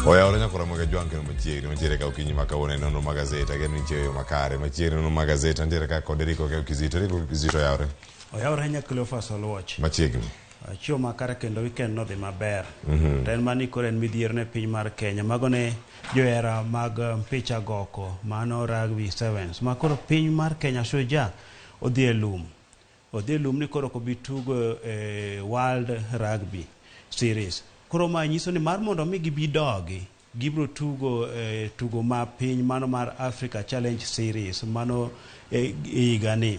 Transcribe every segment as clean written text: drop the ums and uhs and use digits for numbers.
Oyawore nyakora moga jwang' kendo machiegni mantiere ka okinyi ma kawuono e nonro mag gazet ageno ni nitie e yo makare machiegni nonro mag gazet antiere ka kod Eriko Okeyo Kizito. Eriko Kizito oyawore. Oyawore ahinya Cleophas Oluoch. Machiegni. Achiewo makare kendo weekend nodhi maber. To en mani koro en midhiero ne piny mar Kenya. Mago ne johera mag mpicha goko mano rugby sevens. Ma koro piny mar Kenya Shujaa odhi e lum. Odhi e lum ni koro ok obi tugo e World Rugby Series. Koro ma nyiso ni mar mondo mi gibi dogi, gibiro tugo e tugo ma piny mano mar Africa Challenge Series mano e higa ni.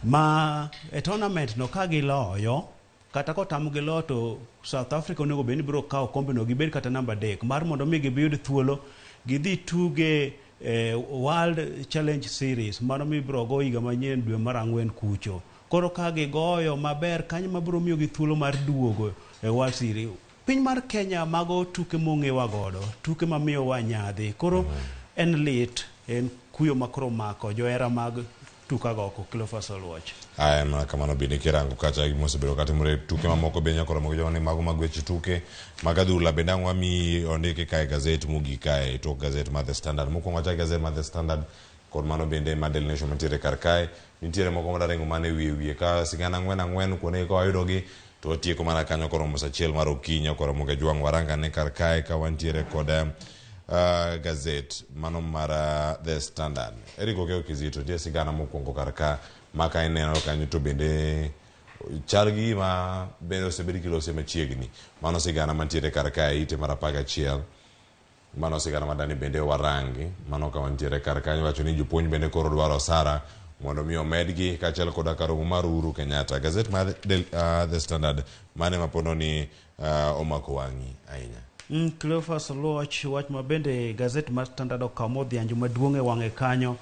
Ma e tournament no ka giloyo kata kotamgi loyo to South Africa onego bed ni biro kawo kombe no gibed kata namba 3 mar mondo mi gibiyud thuolo gidhi tuge e World Challenge Series mano mibiro go higa manyien dwe mar 4 kucho. Koro ka gigoyo maber kanyo mabiro miyogi thuolo mar duogo e World Series. Piny mar Kenya mago tuke mong'ewa godo, tuke mamiyowa nyadhi. Koro en lit, en kuyo makoro mako johera mag tuka goko Cleophas Oluoch. Aya mana kamano bende kirango kacha gima osebedo katimore tuke mamoko be nyakoro mogo joma ni mago mag weche tuke mag adhula bende ang' wamiyi ondiki kae gazet mogik kae tok gazet mar The Standard. Mokwongo wachak gazet mar The Standard kod mano bende mar Daily Nation mantiere kar kae. Nitiere moko madaringo mana e wiye wiye ka sigana ang'wen ang'wen kuondegi ka wayudogi to watieko mana kanyo koromo sa achiel mar okinyi koromo ga jwang' waranga ne kar kae ka wantiere kod gazet mano mar The Standard. Eric Okeyo Kizito nitie sigana mokwongo kar ka ma ka ineno kanyo to bende chal gi gima bende osebed kilose machiegni. Mano sigana mantiere kar kae ite mar 11. Mano sigana madani bende warangi. Mano ka wantiere kar kanyo wacho ni jopuonj bende koro dwaro osara mondo mi omedgi kaachiel koda ka romo mar Uhuru Kenyatta. Gazet mar The Standard mane ma pono ni omako wang'i ahinya. Cleophas Oluoch, wach ma bende gazet mar Standard okawo modhianjo maduong' e wang'e kanyo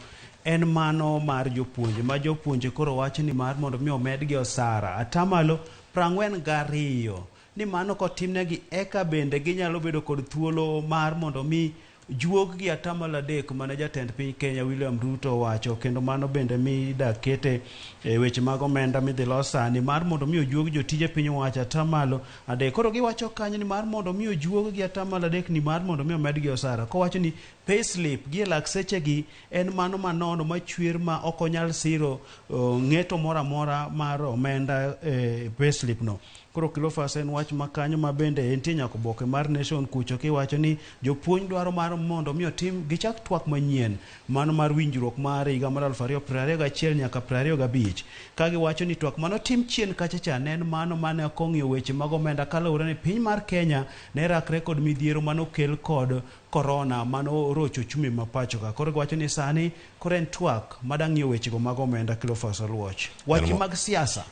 en mano mar jopuonje ma jopuonje koro wacho ni mar mondo mi omedgi osara atamalo 42 ni mano kotimnegi eka bende ginyalo bedo kod thuolo mar mondo mi juog gi atamalo 3 mane jatend piny Kenya William Ruto owacho kendo mano bende mi dakete e weche mag omenda midhi los sani mar mondo mi ojuog jotije piny owacho atamalo 3. Koro giwacho kanyo ni mar mondo mi ojuog gi atamalo 3 ni mar mondo mi omedgi osara. Kowacho ni payslip gi e lak sechegi en mano manono machwer ma ok onyal siro ng'eto moro amora mar omenda e payslip no. Koro Cleophas en wach ma kanyo ma bende entie nyaka oboke mar Nation kucho kiwacho ni jopuonj dwaro mar mondo mi otim gichak twak manyien mano mar winjruok mar higa mar 2021 nyaka 25 ka giwacho ni twak mano tim chien kacha cha ne en mano mane ok ong'iyo weche mag omenda kaluwore ni piny mar Kenya ne rakre kod midhiero manokel kod korona mano orocho uchumi ma pacho ka. Koro giwacho ni sani koro en twak madang' ng'iyo wechego mag omenda Cleophas Oluoch. Wach mag siasa.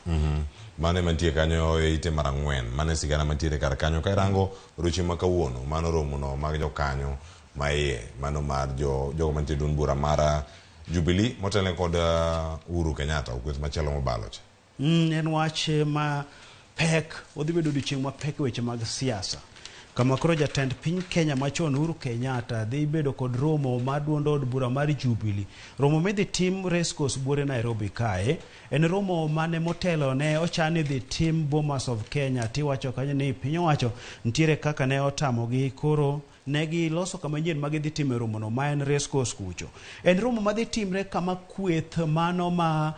Mano ema nitie kanyo e ite mar 4. Mano e sigana mantiere kar kanyo. Ka irango odiochieng' ma kawuono, mano romono mag jokanyo ma iye, mano mar jogo mantie e duond bura mar Jubilee motelne kod Uhuru Kenyatta, kweth machielo mobalo cha. En wach ma pek, odhi bedo odiochieng' mapek e weche mag siasa. Kama koro jatend piny Kenya machon Uhuru Kenyatta dhi bedo kod romo mar duond od bura mar Jubilee. Romo midhi tim Racecourse buore Nairobi kae. En romo mane motelo ne ochan ni dhi tim Bomas of Kenya tiwacho kanyo ni piny owacho nitiere kaka ne otamogi koro ne giloso kama nyien ma gidhi time romono ma en Racecourse kucho. En romo madhi timre kama kweth mano ma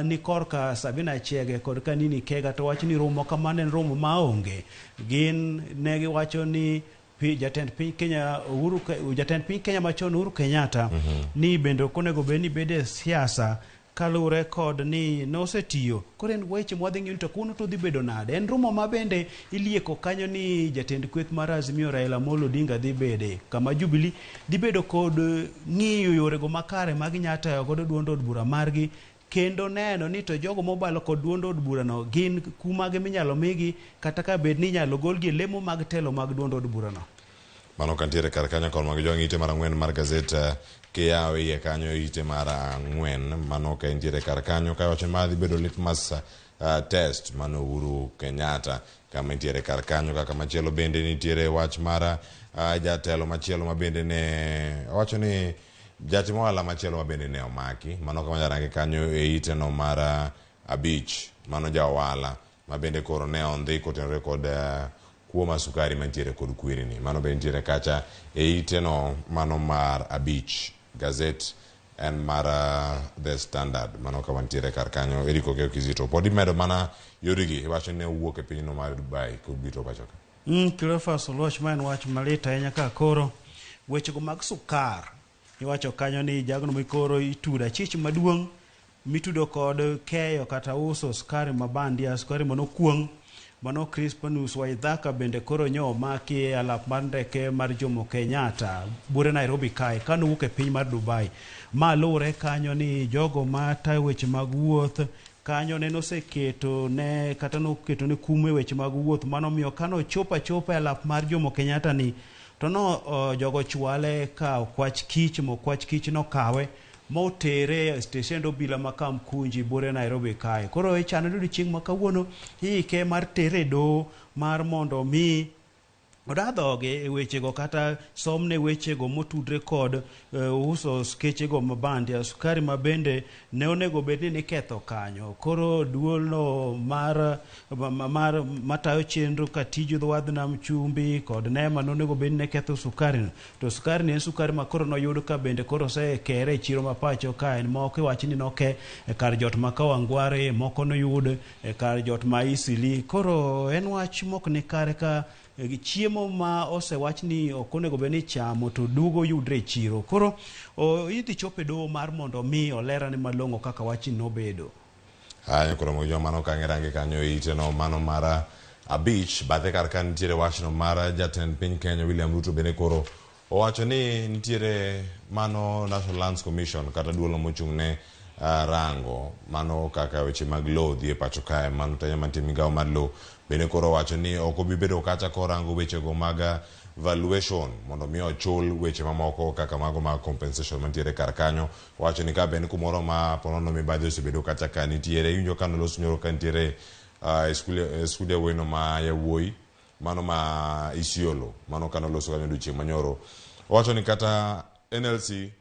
ni korka Sabina Chege kod Kanini Kega to wach ni romo kamano en romo maonge. Gin ne giwacho ni jatend piny Kenya Uhuru jatend piny Kenya machon Uhuru Kenyatta ni bende ok onego bed ni bede e siasa kaluwore kod ni nosetiyo. Koro en weche mwadhi ng'iyo ni to kuno to dhi bedo nade. En romo ma bende ilieko kanyo ni jatend kweth mar Azimio Raila Amolo Odinga dhi bede kama Jubilee dhi bedo kod ng'iyo yorego makare ma ginyalo tayo godo duond od bura margi kendo neno ni to jogo mobalo kod duond od burano gin kumage minyalo migi kata ka bed ni inyalo golgi e lemo mag telo mag duond od burano. Mano kantiere kar kanyo kod mag jwang' ite mar 4 mar gazet kiyawo iye kanyo ite mar 4 mano ka entiere kar kanyo ka wacho ma dhi bedo litmus test mano Uhuru Kenyatta kama entiere kar kanyo. Kaka machielo bende nitiere wach mar jatelo machielo ma bende ne owacho ni jatim ohala machielo ma bende ne omaki mano kama jarange kanyo e ite no mar 5 mano ja ohala ma bende koro ne ondhi kotenore kod Kuo mar sukari mantiere kod kwerini. Mano be nitiere kacha e ite no mano mar abich. Gazet en mar The Standard. Mano ka wantiere kar kanyo. Eric Okeyo Kizito. Pod imedo mana yorigi. Iwacho ni owuok e pinyno mar Dubai kobiro pacho ka. Cleophas Oluoch, ma en wach malit ahinya ka koro wechego mag sukar iwacho kanyo ni jagno mikoro itudo achich maduong' mitudo kod keyo kata uso sukari mabandia, sukari manokuong' mano Crispinus Waithaka bende koro nyo omaki e alap mar ndeke mar Jomo Kenyatta buore Nairobi kae kanowuok e piny mar Dubai. Ma luwore kanyo ni jogo matayo weche mag wuoth kanyo ne noseketo ne kata noketo ne kum e weche mag wuoth manomiyo kanochopo achopa e alap mar Jomo Kenyatta ni to no jogo chwale ka okwach kich mokwach kich nokawe motere e stesend obila ma Kamkunji buore Nairobi kae. Koro ichano ni odiochieng' ma kawuono iike mar tere e doho mar mondo mi oda dhoge e wechego kata somne wechego motudre kod uso skechego mabandia, sukari ma bende ne onego bed ni niketho kanyo. Koro duolno mar matayo chenro ka tij dho wadh nam chumbi kod NEMA nonego bed ni ne ketho sukari no. To sukari ni en sukari ma koro noyud ka bende koro osekere e chiro ma pacho ka en moko iwacho ni noke e kar jot ma Kawangware, moko noyud e kar jot ma Isili. Koro en wach mok ni kare ka chiemo ma osewach ni ok onego bed ni ichamo to duogo yudre e chiro. Koro idhi chop e doho mar mondo mi olerane malong'o kaka wachni nobedo. Haya, koro mojo mano kang'e range kanyo e ite no mano mar abich. Bathe kar ka nitiere wachno mar jatend piny Kenya William Ruto bende koro owacho ni nitiere mano National Lands Commission kata duol mochung' ne rango mano kaka weche mag lowo dhi e pacho kae mano tanya mantie migawo mar lowo bende koro owacho ni ok obi bedo kacha korango wechego mag valuation mondo mi ochul weche mamoko kaka mago mag compensation mantiere kar kanyo. Owacho ni ka bende kumoro ma ponono mibadhi osebedo kacha ka nitiere iwinjo ka nolos nyoro ka nitiere e skul yawuoyi no ma yawuoyi mano ma Isiolo mano ka noloso kanyo odiochieng' manyoro. Owacho ni kata NLC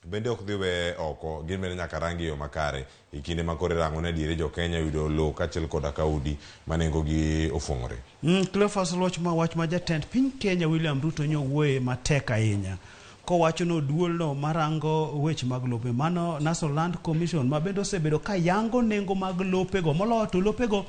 bende ok dhi weye oko, gin bende nyaka rangi e yo makare e kinde ma koro irango ni adieri jo Kenya oyudo lowo kaachiel koda ka udi ma nengogi ofuong'ore. Cleophas Oluoch ma wach ma jatend piny Kenya William Ruto nyowuoye matek ahinya kowacho no duolno marango weche mag lope mano National Land Commission ma bende osebedo ka yango nengo mag lopego moloyo to lopego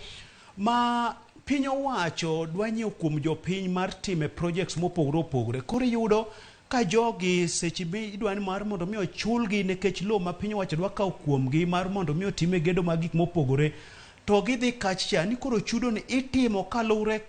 ma piny owacho dwa nyiewo kuom jopiny mar time projects mopogore opogore. Koro iyudo ka jogi seche mi idwa ni mar mondo mi ochulgi nikech lowo ma piny owacho dwa kawo kuomgi mar mondo mi otime gedo mag gik mopogore to gidhi kach cha ni koro chudo ni itimo kaluwre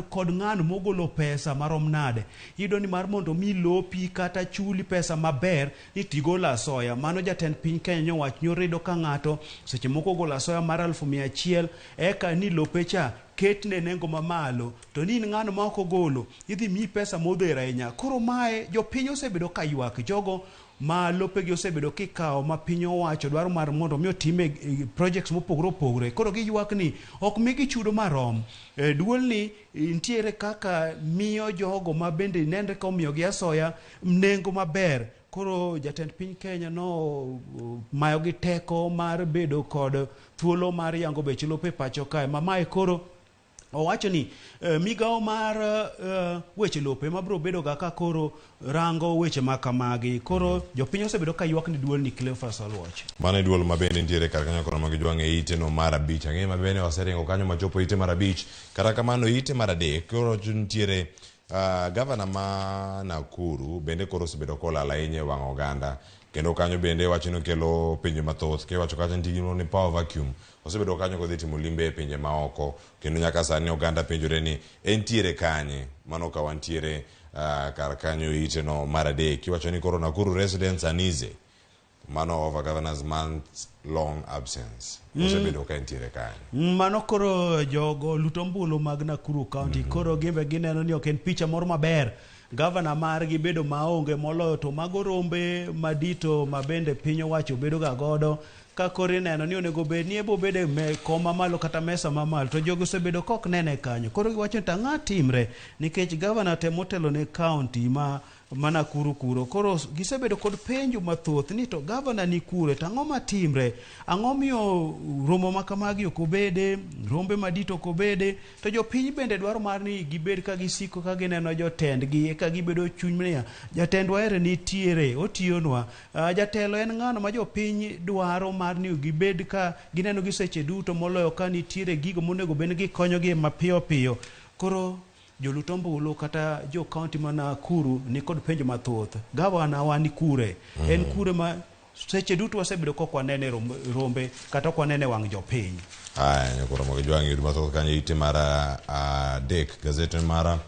kod ng'ano mogolo pesa marom nade. Iyudo ni mar mondo mi lopi kata chuli pesa maber ni tigolo asoya. Mano jatend piny Kenya nyowacho nyoro iyudo ka ng'ato seche moko ogolo asoya mar 100,000 eka ni lope cha ketne nengo mamalo to ni in ng'ano ma ok ogolo idhi miyi pesa modhero ahinya. Koro mae jopiny osebedo ka ywak jogo ma lopegi osebedo kikawo ma piny owacho dwaro mar mondo mi otime projects mopogore opogore. Koro giywak ni ok migi chudo marom. Duolni nitiere kaka miyo jogo ma bende nenre ka omiyogi asoya nengo maber. Koro jatend piny Kenya no mayogi teko mar bedo kod thuolo mar yango bech lope pacho kae. Ma mae koro owacho ni migawo mar weche lope mabiro bedo ga ka koro rango weche ma kamagi. Koro jopiny osebedo ka ywak ni duol ni Cleophas Oluoch. Mano e duol ma bende nitiere kar kanyo koro ma gijwang'e e ite no mar abich. Ang'eyo ma bende waseringo kanyo machopo ite mar abich. Kata kamano ite mar adek koro nitiere gavana ma Nakuru bende koro osebedo kolal ahinya e wang' oganda. Kendo kanyo bende wacho ni okelo penjo mathoth. Kiwacho kacha nitie gimoro ni power vacuum. Osebedo kanyo kodhi timo limbe e pinje maoko. Kendo nyaka sani oganda penjore ni entiere kanye. Mano ka wantiere kar kanyo ite no mar adek. Iwacho ni koro Nakuru residents uneasy. Mano over governor's months long absence. Osebedo ka entiere kanye. Mano koro jogo luto ombulu mag Nakuru County. Koro gimbe gineno ni ok en picha moro maber. Gavana margi bedo maonge moloyo to mago rombe madito ma bende piny owacho bedo ga godo ka koro ineno ni onego bed ni ebo bedo e kom mamalo kata mesa mamalo to jogi osebedo kok nene kanyo. Koro giwacho ni tang'a timre nikech gavana temo telo ne county ma Ma Nakuru kuro. Koro gisebedo kod penjo mathoth ni to gavana ni kure to ang'o matimre? Ang'o miyo romo ma kamagi ok obede, rombe madito ok obede? To jopiny bende dwaro mar ni gibed ka gisiko ka gineno jotendgi eka gibedo chuny niya, jatendwa ere nitiere, otiyonwa. Jatelo en ng'ano ma jopiny dwaro mar ni gibed ka gineno gi seche duto moloyo ka nitiere gigo monego bed ni gikonyogi mapiyo piyo. Koro jolut ombulu kata jo kaunti ma Nakuru ni kod penjo mathoth. Gavana wa ni kure? En kure ma seche duto wasebedo kok wanene rombe kata ok wanene wang' jopiny. Aya, nyakoro mogi jwang' yud mathoth kanyo ite mar adek gazet mar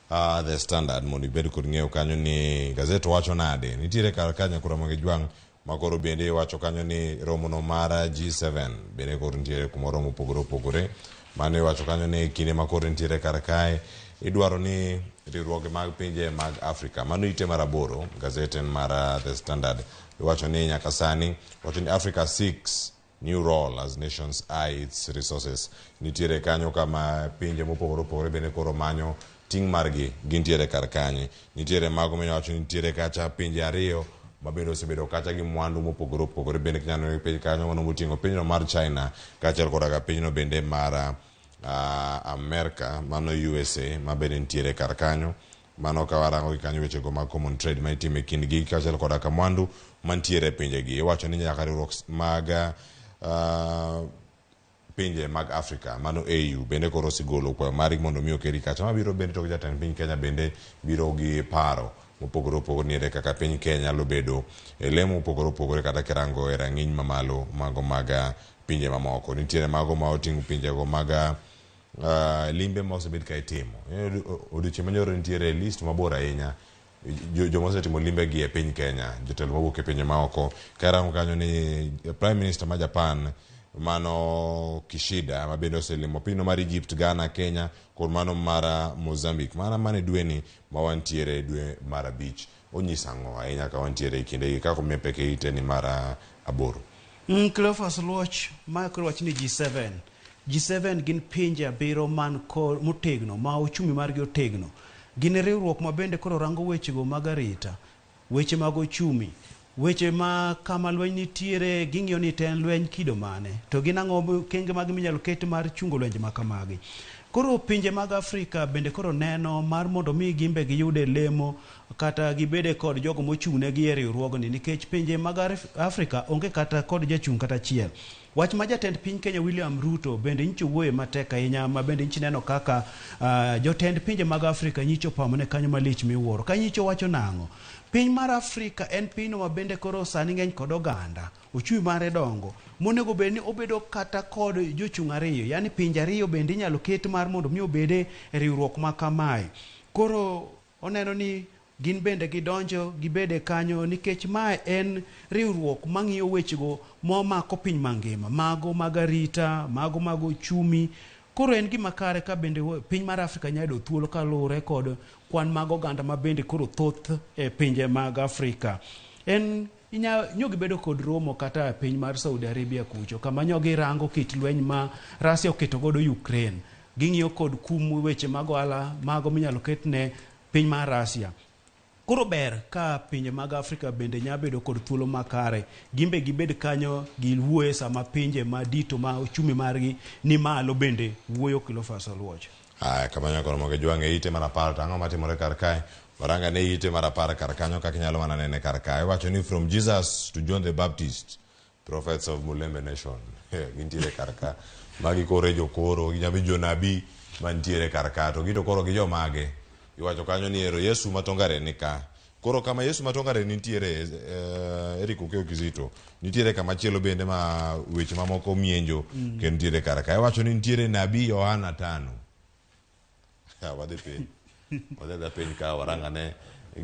The Standard mondo ibed kod ng'eyo kanyo ni gazet wacho nade. Nitiere kar ka nyakoro mogi jwang' makoro bende iwacho kanyo ni romono mar G7 bende koro nitiere kumoro mopogore opogore. Mano iwacho kanyo ni kinde ma koro nitiere kar kae idwaro ni riwruoge mag pinje mag Afrika. Mano ite mar 8 gazet en mar The Standard. Iwacho ni nyaka sani wacho ni Africa seeks new role as nations eye its resources. Nitiere kanyo kama pinje mopogore opogore bende koro manyo ting' margi gintiere kar kanye. Nitiere mago miwacho ni nitiere kacha pinje 2 ma bende osebedo kacha gi mwandu mopogore opogore bende kinyalo neno piny kanyo mano moting'o pinyno mar China kaachiel koda ka pinyno bende mar Amerka mano USA ma bende nitiere kar kanyo. Mano ka warango gi kanyo wechego mag common trade ma itimo e kindgi kaachiel koda ka mwandu mantiere e pinjegi. Iwacho ni nyaka riwruok mag pinje mag Afrika mano AU bende koro osegolo kwayo margi mondo mi okeri kacha. Ma biro bende tok jatend piny Kenya bende biro gi paro mopogore opogore ni ere kaka piny Kenya nyalo bedo e lemo mopogore opogore kata kirango e rang'iny mamalo mago mag pinje mamoko. Nitiere mago ma oting'o pinjego mag limbe ma osebed ka itimo. Odiochieng' manyoro nitiere list mabor ahinya joma osetimo limbe gi e piny Kenya, jotelo mawuok e pinje maoko. Karango kanyo ni Prime Minister ma Japan mano Kishida ma bende oselimo pinyno mar Egypt, Ghana, Kenya kod mano mar Mozambique. Mana mana e dweni ma wantiere dwe mar 5. Onyiso ang'o ahinya ka wantiere e kindegi kaka omiyo pek e ite ni mar 8. Cleophas Luoch, ma koro wach ni G7. G7 gin pinje 7 man motegno, ma ochumi margi otegno. Gin riwruok ma bende koro rango wechego mag arita, weche mag ochumi, weche ma kama lweny nitiere ging'iyo ni to en lweny kido mane, to gin ang'o kenge mag minyalo ket mar chungo lwenje ma kamagi. Koro pinje mag Afrika bende koro neno mar mondo mi gimbe giyude lemo kata gibede kod jogo mochung'negi e riwruogni, nikech pinje mag Afrika onge kata kod jachung' kata achiel. Wach ma jatend piny Kenya William Ruto bende nyicho wuoye matek ahinya, ma bende nyicho neno kaka jotend pinje mag Afrika nyicho pamone kanyo malich miwuoro. Ka nyicho wacho nang'o? Piny mar Afrika en pinyno ma bende koro sani ng'eny kod oganda, ochumi mare dongo, monego bed ni obedo kata kod jochung' 2, yani pinje 2 bende inyalo ket mar mondo mi obede e riwruok ma kamae. Koro oneno ni gin bende gidonjo gibede kanyo nikech mae en riwruok mang'iyo wechego momako piny mangima, mago mag arita, mago mag ochumi. Koro en gima kare ka bende piny mar Afrika nyalo yudo thuolo kaluwore kod kwan mag oganda ma bende koro thoth e pinje mag Afrika. En nyo gibedo kod romo kata e piny mar Saudi Arabia kucho, kama nyo girango kit lweny ma Russia oketo godo Ukraine. Ging'iyo kod kum weche mag ohala mago minyalo ket ne piny mar Russia. Koro ber ka pinje mag Afrika bende nya bedo kod thuolo makare, gimbe gibed kanyo giwuoye sama pinje madito ma ochumi margi ni malo bende wuoyo. Cleophas Oluoch. Aya, kamano koro mogo jwang' e ite mar 10 to ang'o matimore kar kae? Waranga ne ite mar 10 kar kanyo kaka inyalo mana nene kar kae. Iwacho ni from Jesus to John the Baptist, prophets of Mulembe Nation. Gintiere kar ka. Magi koro e jokoro, ginyabi jonabi mantiere kar ka. To gito koro gi jomage. Iwacho kanyo ni ero Yesu matongare ni ka. Koro kama Yesu matongare nitiere, Eric Okeyo Kizito, nitiere kama chielo bende ma weche mamoko mienjo kendo nitiere kar ka. Iwacho ni nitiere nabii Yohana 5. Wadhi piny. Wadhi piny ka warangane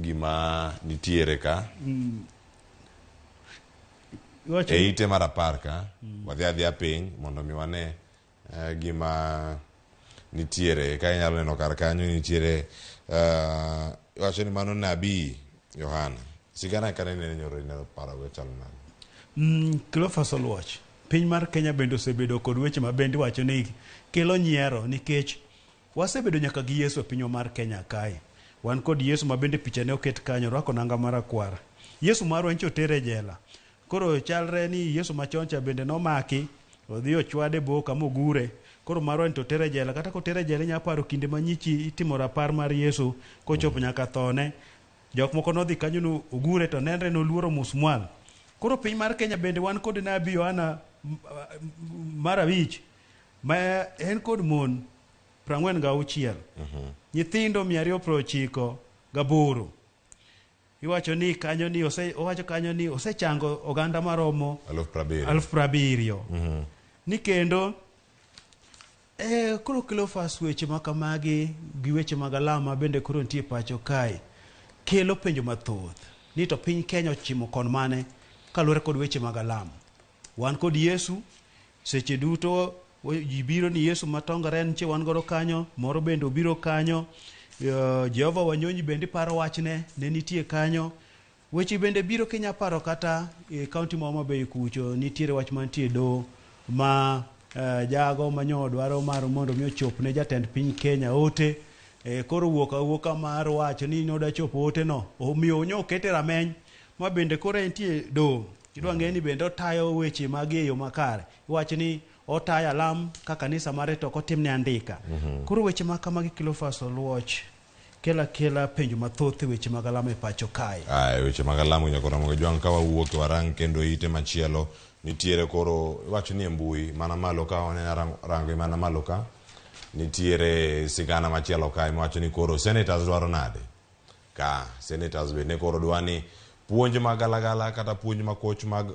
gima nitiere ka. E ite mar 10 ka, wadhi adhiya piny mondo mi wane gima nitiere. Ka inyalo neno kar kanyo nitiere iwacho ni mano nabii Yohana. Sigana ka nene nyoro ineno paro go chalo nade? Cleophas Oluoch, piny mar Kenya bende osebedo kod weche ma bende iwacho ni kelo nyiero nikech wasebedo nyaka gi Yesu e pinywa mar Kenya kae. Wan kod Yesu ma bende pichane oket kanyo, orwako nanga marakwar. Yesu marwa nyocha oter e jela. Koro chalre ni Yesu machon cha bende nomaki, odhi ochwade boka mogure. Koro marwa ni to otere e jela. Kata kotere e jela inyalo paro kinde ma nyichi itimo rapar mar Yesu kochopo nyaka thone. Jok moko nodhi kanyo no ogure to nenre noluoro musmwal. Koro piny mar Kenya bende wan kod Nabii Yohana mar 5 ma en kod mon 46. Nyithindo 298. Iwacho ni kanyo ni ose, owacho kanyo ni osechango oganda maromo 70,000. 70,000. Ni kendo koro Cleophas weche ma kamagi gi weche mag alama bende koro nitie pacho kae kelo penjo mathoth ni to piny Kenya ochimo kon mane kaluwore kod weche mag alam. Wan kod Yesu seche duto ji biro ni Yesu matongore nitie wan godo kanyo, moro bende obiro kanyo. Jehova Wanyonyi bende paro wachne ne nitie kanyo. Weche bende biro kinya paro kata e kaunti ma Homa Bay kucho nitiere wach mantie doho ma jago manyo dwaro mar mondo mi ochop ne jatend piny Kenya ote. Koro wuok awuoka mar wacho ni noda chopo ote no, omiyo nyo okete rameny ma bende koro entie doho. Idwa ng'e ni bende otayo weche mage e yo makare. Iwacho ni otayo alam ka kanisa mare to ok otimne andika. Koro weche ma kamagi Cleophas Oluoch kela kela penjo mathoth e weche mag alam e pacho kae. Ae, weche mag alam nyaka Ramogi Jwang' ka wawuok warang kendo ite machielo nitiere koro iwacho ni e mbui mana malo ka waneno rango mana malo ka nitiere sigana machielo kae miwacho ni koro senators dwaro nade ka senators bende koro dwa ni puonj mag galagala kata puonj makoch mag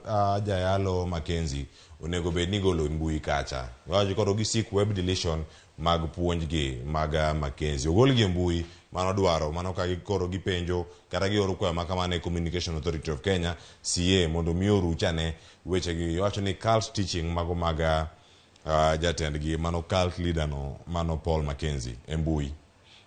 jayalo Mackenzie onego bed ni igolo e mbui kacha. Iwacho koro gisik web deletion mag puonj gi mag Mackenzie ogol gi e mbui mano dwaro mano ka koro gipenjo kata gioro kwayo ma kamano e Communication Authority of Kenya CA mondo mi oruchane weche gi. Iwacho ni cult teaching mago mag jatendgi mano cult leader no mano Paul Mackenzie e mbui.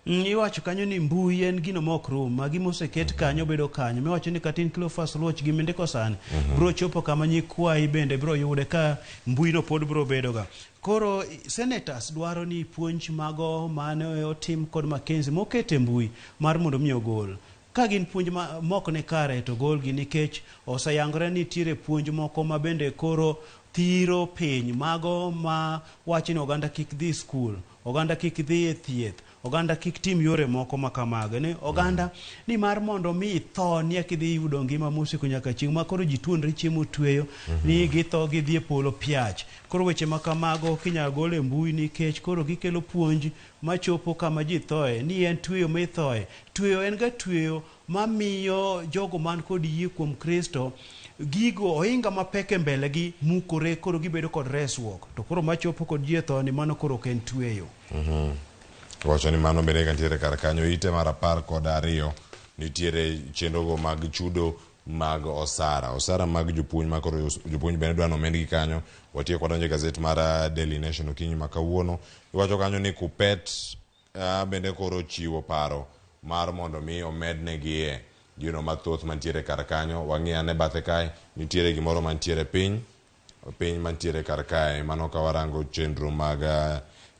Iwacho kanyo ni mbui en gino ma ok rum, ma gima oseket kanyo bedo kanyo. Miwacho ni kata in Cleophas Oluoch gima indiko sani biro chopo kama nyikwayi bende biro yude ka mbui no pod biro bedo ga. Koro senators dwaro ni puonj mago mane otim kod Mackenzie moket e mbui mar mondo mi ogol. Ka gin puonj ma mok ni kare to golgi nikech oseyangore ni nitiere puonj moko ma bende koro thiro piny mago ma wacho ni oganda kik dhi skul, oganda kik dhi e thieth, oganda kik tim yore moko ma kamago. Ni oganda ni mar mondo mi itho ni eka idhi yudo ngima mosiko nyaka chieng' ma koro ji tuonre chiemo tweyo ni githo gidhi e polo piach. Koro weche ma kamago kinyalo gol e mbui nikech koro gikelo puonj machopo kama ji thoe ni en tweyo mithoe. Tweyo en ga tweyo mamiyo jogo man kod yie kuom Kristo gigo ohinga mapek e mbelegi mukore koro gibedo kod resruok. To koro machopo kod ji e tho ni mano koro ok en tweyo. Wacho ni mano bende ka nitiere kar kanyo ite mar 12 nitiere chenrogo mag chudo mag osara. Osara mag jopuonj ma koro jopuonj bende dwa ni omedgi kanyo. Watieko wadonjo e gazet mar Daily Nation okinyi ma kawuono. Iwacho kanyo ni Kuppet bende koro chiwo paro mar mondo mi omednegie gino mathoth mantiere kar kanyo. Wang'i ane bathe kae nitiere gimoro mantiere piny piny mantiere kar kae mano ka warango chenro mag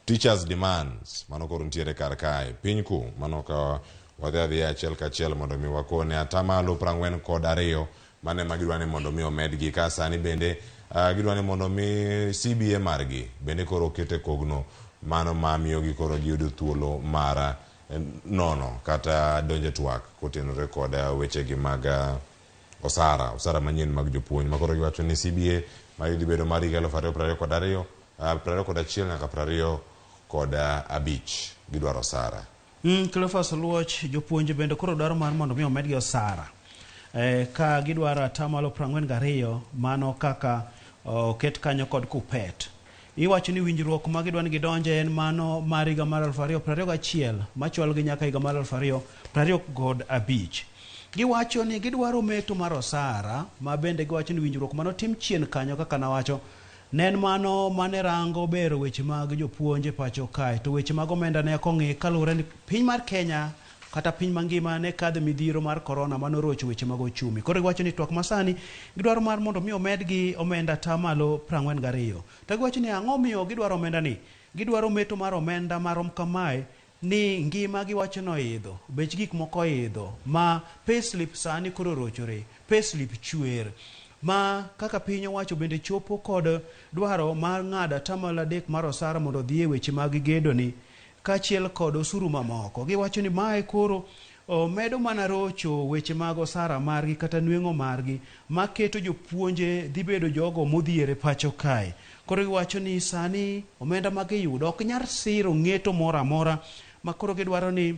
teachers demands mano koro nitiere kar kae piny ku mano ka wadhi adhiya achiel kachiel mondo mi wakone atamalo 42 mane ma gidwa ni mondo mi omedgi ka sani bende gidwa ni mondo mi CBA margi bende koro oket e kogno mano mamiyo gi koro giyudo thuolo mar nono kata donjo e twak kotenore kod weche gi mag osara osara manyien mag jopuonj ma koro giwacho ni CBA ma dhi bedo mar higa 2022 21 nyaka 25 gidwaro osara. Cleophas Oluoch jopuonj bende koro dwaro mar mondo mi omedgi osara. Ka gidwaro atamalo 42 mano kaka oket kanyo kod Kuppet. Iwacho ni winjruok ma gidwa ni gidonje en mano mar higa mar 2021 machwalogi nyaka higa mar 2025. Giwacho ni gidwaro meto mar osara ma bende giwacho ni winjruok manotim chien kanyo kaka nawacho ne en mano mane rango bero weche mag jopuonj e pacho kae to weche mag omenda ne ok ong'i kaluwore ni piny mar Kenya kata piny mangima ne kadho midhiero mar korona manorocho weche mag ochumi. Koro giwacho ni twak masani gidwaro mar mondo mi omedgi omenda atamalo 42. To giwacho ni ang'o miyo gidwaro omenda ni? Gidwaro meto mar omenda marom kamae Ni ngima giwacho noidho, bech gik moko oidho, ma payslip sani koro orochore, payslip chwer. Ma kaka piny owacho bende chopo kod dwaro mar ng'ado atamalo 3 mar osara mondo odhi e weche mag gedo ni kaachiel kod osuru mamoko. Giwacho ni mae koro omedo mana rocho weche mag osara margi kata nweng'o margi maketo jopuonje dhi bedo jogo modhier e pacho kae. Koro giwacho ni sani omenda ma giyudo ok nyal siro ng'eto moro amora ma koro gidwaro ni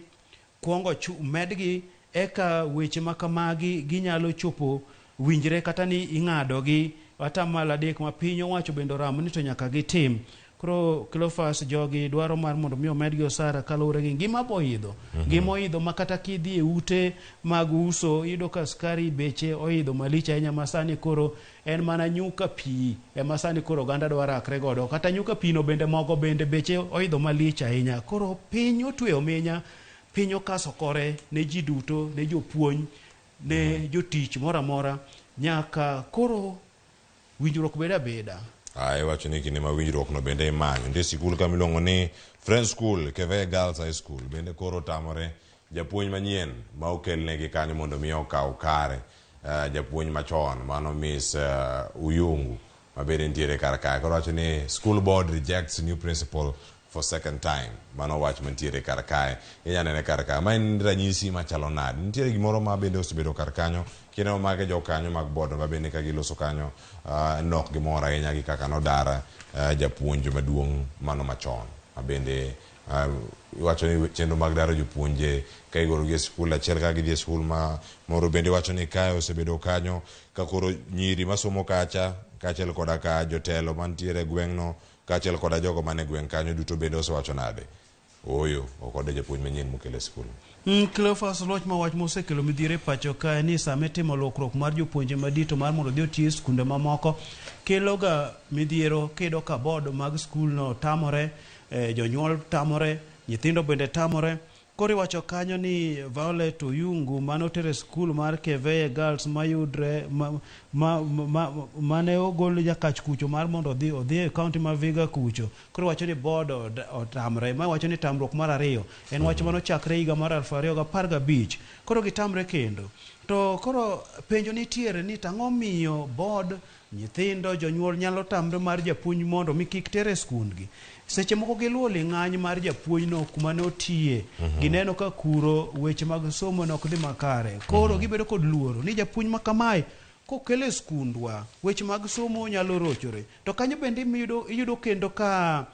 kuongo medgi eka weche ma kamagi ginyalo chopo winjre kata ni ing'ado gi atamalo 3 ma piny owacho bende oramo ni to nyaka gitim. Koro Cleophas jogi dwaro mar mondo mi omedgi osara kaluwore gi ngima boidho. Ngima oidho ma kata kidhi e ute mag uso iyudo ka sukari beche oidho malich ahinya ma sani koro en mana nyuka pi ema sani koro oganda dwa rakre godo. Kata nyuka pi no bende mogo bende beche oidho malich ahinya. Koro piny otweyo minya, piny okaso kore ne ji duto, ne jopuonj, ne jotich moro amora nyaka koro winjruok bed abeda. Iwacho ni kinde ma winjruok no bende imanyo. Nitie sikul kama iluongo ni Friends School, Keveye Girls High School bende koro otamore japuonj manyien ma okelnegi kanyo mondo mi okaw kare japuonj machon mano Miss Uyungu ma bende nitiere kar kae. Koro wacho ni school board rejects new principal for second time. Mano wach mantiere kar kae. Inya nene kar kae. Ma en ranyisi machalo nade? Nitiere gimoro ma bende osebedo kar kanyo. Kineno mage jokanyo mag board ma bende ka giloso kanyo nok gimor ahinya gi kaka nodar japuonj maduong' mano machon. Ma bende iwacho ni chenro mag daro jopuonje ka igologi e skul achiel ka gidhi e skul ma moro bende iwacho ni kae osebedo kanyo ka koro nyiri masomo kacha kaachiel koda ka jotelo mantiere e gweng'no kaachiel koda jogo mane gweng' kanyo duto bende osewacho nade? Ooyo, ok ode japuonj manyien mokel e skul. Cleophas Oluoch ma wach mosekelo midhiero e pacho kae ni sama itimo lokruok mar jopuonje madito mar mondo odhi oti e skunde mamoko keloga midhiero kiyudo ka board mag skulno tamore, jonyuol tamore, nyithindo bende tamore. Koro iwacho kanyo ni Violet Oyungu mane oter e skul mar Keveye Girls mayudre mane ogol Nyakach kucho mar mondo odhi e county ma Vihiga kucho. Koro iwacho ni board otamre. Ma iwacho ni tamruok mar 2 en wach mane ochakre higa mar 2015. Koro gitamre kendo. To koro penjo nitiere ni tang'o miyo board nyithindo jonyuol nyalo tamre mar japuonj mondo mi kik tere e skundgi. Seche moko giluwo ling'any mar japuonjno kuma ne otiye. Gineno ka kuro weche mag somo ne ok dhi makare. Koro gibedo kod luoro ni japuonj ma kamae kokele e skundwa weche mag somo nyalo rochore. To kanyo bende iyudo kendo ka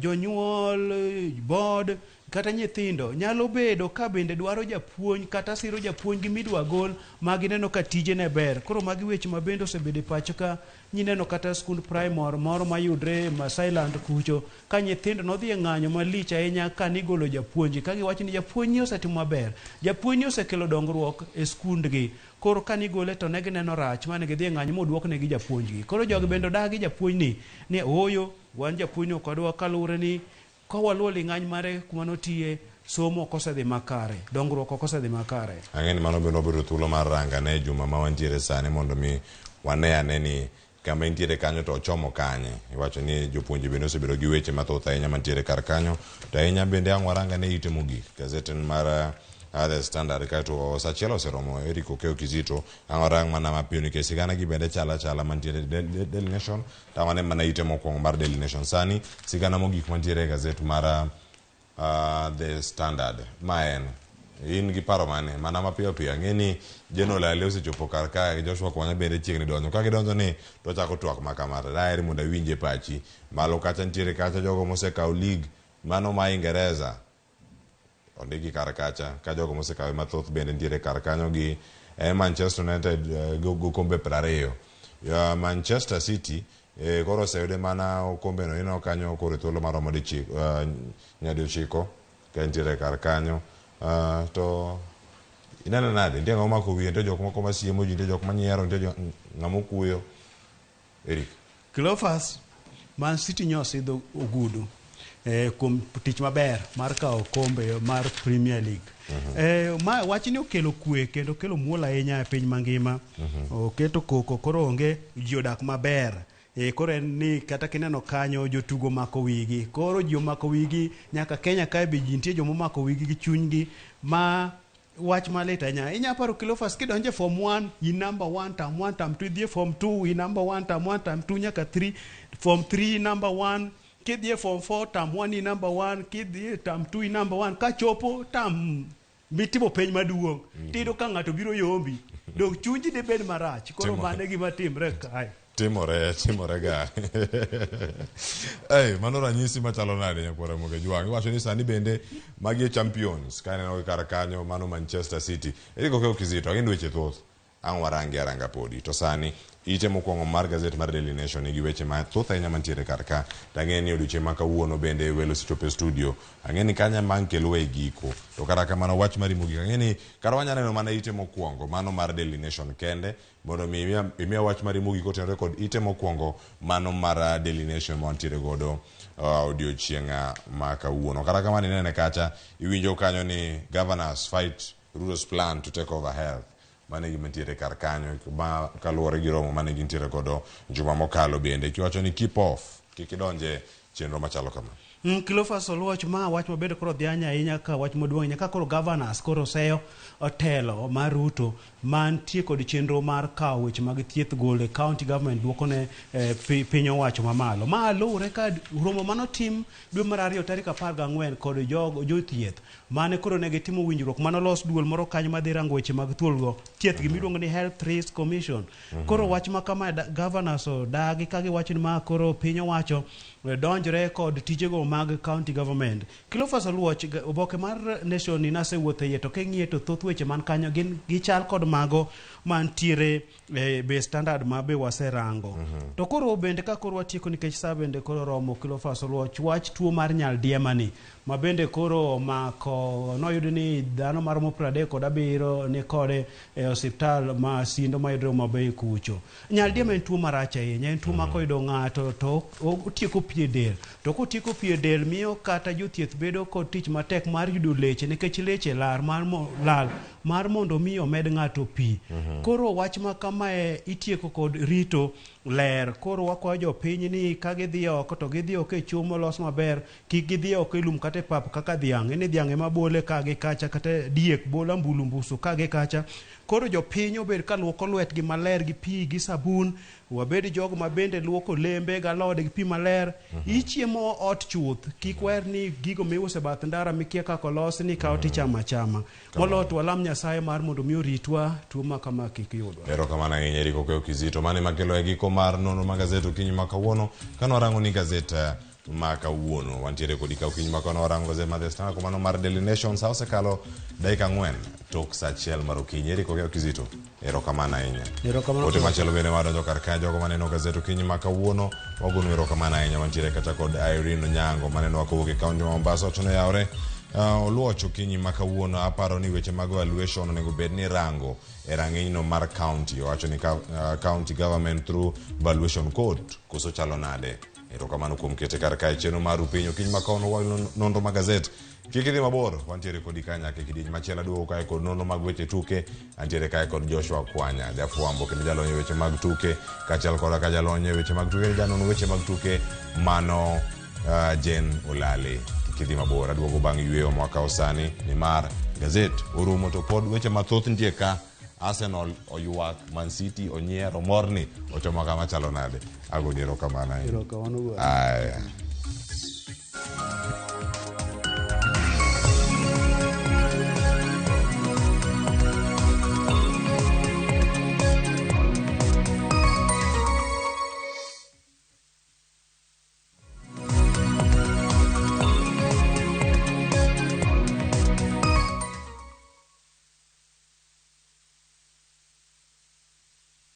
jonyuol, board kata nyithindo nyalo bedo ka bende dwaro japuonj kata siro japuonj gi midwa gol ma gineno ka tije ne ber. Koro magi weche ma bende osebedo e pacho ka nyineno kata skund primary moro mayudre Masailand kucho ka nyithindo nodhi e ng'anyo malich ahinya ka nigolo japuonj ka giwacho ni japuonj ni osetimo maber, japuonj ni osekelo dongruok e skundgi. Koro ka nigole to ne gineno rach mane gidhi e ng'anyo moduoknegi japuonjgi. Koro jogi bende odagi japuonj ni ooyo wan japuonj ni ok wadwa kaluwore ni ka waluwo ling'any mare kuma notiye somo ok osedhi makare, dongruok ok osedhi makare. Ang'e ni mano bende wabedo thuolo mar rangane e juma ma wantiere sani mondo mi wane ane ni kama intiere kanyo to ochomo kanye. Iwacho ni jopuonje bende osebedo gi weche mathoth ahinya mantiere kar kanyo. To ahinya bende ang' warangane ite mogik. Gazet mar The Standard kaeto sa achiel oseromo Eric Okeyo Kizito ang' warang mana mapiyo nikech sigana gi bende chalo achala mantiere Daily Nation. To wane mana ite mokwongo mar Daily Nation sani sigana mogik mantiere e gazet mar The Standard ma en in gi paro mane mana mapiyo piyo ang'e ni General Ali osechopo kar kae Joshua Kwanya bende chiegni donjo ka gidonjo ni to chako twak ma kama to daher mondo awinje pachi malo kacha nitiere kacha jogo mosekawo league mano ma Ingereza ondiki kar kacha ka jogo mosekawe mathoth bende nitiere kar kanyo gi Manchester United go kombe 20. Manchester City koro oseyude mana okombe no ineno kanyo koro thuolo maromo nyadiochiko ka nitiere kar kanyo. To ineno nade nitie ng'ama omako wiye nitie jok moko masiemo ji nitie jok manyiero nitie ng'ama okuyo. Eric. Cleophas, Man City nyosidho ogudu kuom tich maber mar kawo okombe mar Premier League. Ma wachni okelo kwe kendo okelo muol ahinya e piny mangima. Oketo koko koro onge ji odak maber. Koro en ni kata kineno kanyo jotugo mako wigi. Koro ji omako wigi nyaka Kenya kae be ji nitie joma omako wigi gi chunygi ma wach malit ahinya. Inya paro Cleophas kidonjo e form 1 in number 1 term 1 term 2 idhi e form 2 in number 1 term 1 term 2 nyaka 3 form 3 number 1 kidhi e form 4 term 1 in number 1 kidhi e term 2 in number 1 kachopo term mitimo penj maduong' tiyudo ka ng'ato biro yombi dong chunyi dibed marach koro mano e gima timre kae. Timore, timore ga. Hey, mano ranyisi machalo nade nyakwar Ramogi Ajwang'? Iwacho ni sani bende magi e champions ka ineno gi kar kanyo mano Manchester City. Eric Okeyo Kizito, ang'e ni weche thoth. Ang' warangi aranga podi. To sani ite mokwongo mar gazet mar Daily Nation nigi weche mathoth ahinya mantiere kar ka. To ang'e ni odiochieng' ma kawuono bende welo osechopo e studio. Ang'e ni kanyo ema ang' kelwa e giko. To kata kamano wach mari mogik ang'e ni kata wanya neno mana ite mokwongo mano mar Daily Nation kende mondo mi imiya wach mari mogik kotenore kod ite mokwongo mano mar Daily Nation ma wantiere godo odiochieng' ma kawuono. Kata kamano inene kacha iwinjo kanyo ni governors fight Ruto's plan to take over health. Mano e gima nitiere kar kanyo ma kaluwore gi romo mane gintiere godo juma mokalo bende kiwacho ni keep off kik idonje chenro machalo kama. Cleophas Oluoch ma wach mabende koro dhiany ahinya ka wach maduong' ahinya ka koro governors koro seyo telo mar Ruto mantie kod chenro mar kawo weche mag thieth golo e county government duoko ne piny owacho mamalo. Ma luwore ka romo manotim dwe mar ariyo tarik 14 kod jothieth mane koro ne gitimo winjruok mane olos duol moro kanyo madhi rango weche mag thuolgo thieth gimiluongo ni Health Risk Commission. Koro wach ma kama governors odagi ka giwacho ni ma koro piny owacho donjre kod tijego mag county government. Cleophas Oluoch, oboke mar Nation ni nasewuotho iye to king'iye to thoth weche man kanyo gin gichal kod mago mantiere be Standard ma be waserango. To koro bende ka koro watieko nikech sa bende koro romo Cleophas Oluoch, wach tuo mar nyaldiema ni ma bende koro omako noyud ni dhano maromo 37 ni kode e osiptal ma Sindo mayudore Homa Bay kucho. Nyaldiema en tuo marach ahinya, en tuo ma koyudo ng'ato to otieko pi e del. To kotieko pi e del miyo kata jothieth bedo kod tich matek mar yudo leche nikech leche lar mar lal mar mondo mi omed ng'ato pi. Koro wach ma kamae itieko kod rito ler. Koro wakwayo jopiny ni ka gidhi oko to gidhi oko e chuo molos maber, kik gidhi oko e lum kata e pap kaka dhiang'. En ni dhiang' ema bole ka gi kacha kata diek bolo ambulu mbusu ka gi kacha. Koro jopiny obed ka luoko lwetgi maler gi pi gi sabun, wabed jogo ma bende luoko lembe gi alode gi pi maler. Ichiemo ot chuth, kik wer ni gigo miuso e bath ndara mikia kaka olos ni ikawo tichamo achama. Moloyo to walam Nyasaye mar mondo mi oritwa tuo ma kama kik yudwa. Erokamano ahinya Eric Okeyo Kizito. Mano ema kelo e giko mar nonro mag gazet okinyi ma kawuono. Kane warango ni gazet ma kawuono wantiere kodi ka okinyi ma kawuono warango gazet mar The Standard kumano mar Daily Nation sa osekalo dakika 4 tok sa 1 mar okinyi. Eric Okeyo Kizito, erokamano ahinya. Erokamano. Ote machielo bende madonjo kar ka jogo maneno gazet okinyi ma kawuono wagonu erokamano ahinya. Wantiere kata kod Irene Onyango maneno kowuok e kaunti ma Mombasa wacho ni oyawre Oluoch okinyi ma kawuono aparo ni weche mag evaluation onego bed ni rango e rang'inyno mar county. Owacho ni county government through valuation court koso chalo nade? Erokamano kuom kete kar kae chenro mar Rupiny okinyi ma kawuono wa nonro mag gazet. Kik idhi mabor, wantiere kodi ka nyaka e kidieny machielo aduogo kae kod nonro mag weche tuke. Antiere kae kod Joshua Kwanya, jafwambo kendo jalony e weche mag tuke, kaachiel koda ka jalony e weche mag tuke, janon weche mag tuke mano Jane Olale. Kik idhi mabor, aduogo bang' yweyo mwakawo sani nimar gazet orumo to pod weche mathoth nitie ka. Arsenal oywak, Man City onyiero, morni ochomo kama chalo nade? Agoni erokamano ahinya. Erokamano bwana. Aya.